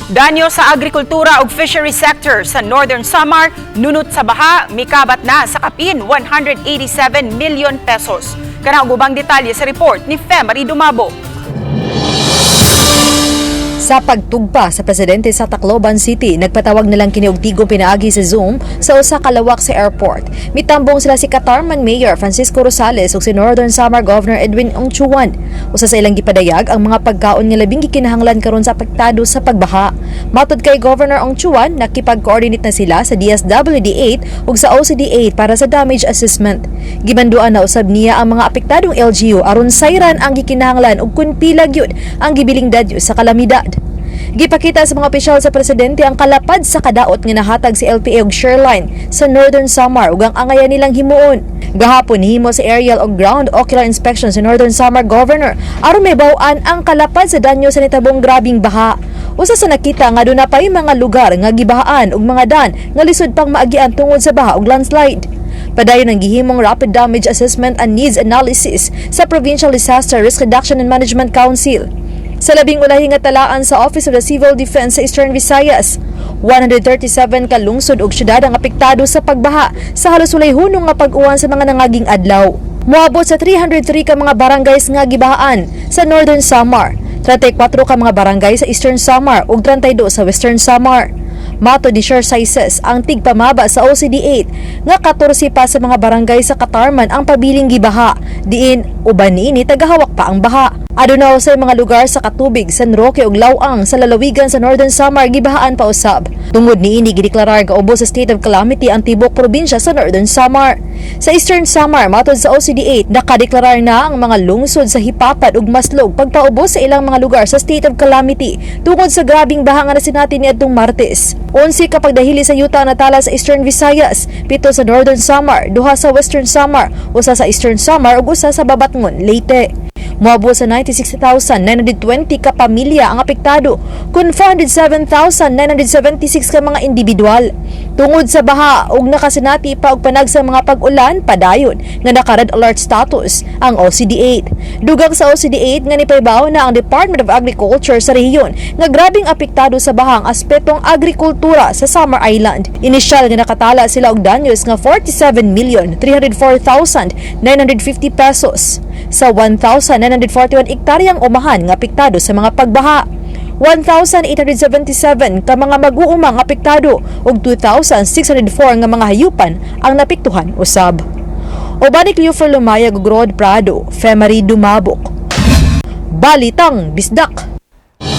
Danyo sa agrikultura ug fishery sector sa Northern Samar, nunot sa baha, mikabat na sa kapin 187 million pesos. Kana ug ubang detalye sa report ni Femary Dumabo. Sa pagtugpa sa presidente sa Tacloban City, nagpatawag na lang kini og tigom pinaagi sa Zoom sa usa ka lawak sa airport. Mitambong sila si Catarman Mayor Francisco Rosales ug si Northern Samar Governor Edwin Ongchuan. Usa sa ilang gipadayag ang mga pagkaon nga labing gikinahanglan karon sa apektado sa pagbaha. Matod kay Governor Ongchuan, nakipag-coordinate na sila sa DSWD 8 ug sa OCD 8 para sa damage assessment. Gimanduan na usab niya ang mga apektadong LGU aron sayran ang gikinahanglan ug kun pila gyud ang gibiling dadyo sa kalamidad. Gipakita sa mga opisyal sa presidente ang kalapad sa kadaot nga nahatag si LPA ug Shoreline sa Northern Samar ug ang angayan nilang himuon. Gahapon nihimo sa aerial ug ground ocular inspection sa Northern Samar Governor aron mahibaw-an ang kalapad sa danyo sa nitabong grabing baha. Usa sa nakita nga duna pay mga lugar nga gibahaan ug mga dan nga lisod pang maagian tungod sa baha ug landslide. Padayon ang gihimong rapid damage assessment and needs analysis sa Provincial Disaster Risk Reduction and Management Council. Sa labing ulahi nga talaan sa Office of the Civil Defense sa Eastern Visayas, 137 ka lungsod ug syudad ang apektado sa pagbaha sa halos walay hunong nga pag-uwan sa mga nangaging adlaw. Moabot sa 303 ka mga barangays nga gibahaan sa Northern Samar, 34 ka mga barangay sa Eastern Samar ug 32 sa Western Samar. Matod ni Sir Sizes, ang tigpamaba sa OCD 8 nga 14 pa sa mga barangay sa Catarman ang pabiling gibaha, diin uban niini tagahawak pa ang baha. Aduna sa mga lugar sa Katubig, San Roque ug Laoang sa lalawigan sa Northern Samar gibahaan pa usab. Tungod niini, gideklarar nga ubos sa state of calamity ang tibok probinsya sa Northern Samar. Sa Eastern Samar, matod sa OCD 8, nakadeklarar na ang mga lungsod sa Jipapad ug Maslog pagpaubos sa ilang mga lugar sa state of calamity tungod sa grabing baha nga nasinati niadtong Martes. 11 ka pagdahili sa yuta natala sa Eastern Visayas, 7 sa Northern Samar, 2 sa Western Samar, 1 sa Eastern Samar ug 1 sa Babatngon, Leyte. Moabot sa 96,920 ka pamilya ang apektado kun 407,976 ka mga individual. Tungod sa baha ug nakasinati pa og panagsang mga pag-ulan, padayon nga naka-red alert status ang OCD 8. Dugang sa OCD 8 nga nipahibaw na ang Department of Agriculture sa rehiyon nga grabing apektado sa baha ang aspetong agrikultura sa Samar Island. Inisyal nga nakatala sila og danyos nga 47,304,950 pesos sa 1,941 ektaryang umahan nga apektado sa mga pagbaha. 1,877 ka mga mag-uumang apektado ug 2,604 nga mga hayupan ang naapektuhan usab. Uban ni Cleofer Lumayag ug Rod Prado, Femary Dumabok. Balitang Bisdak.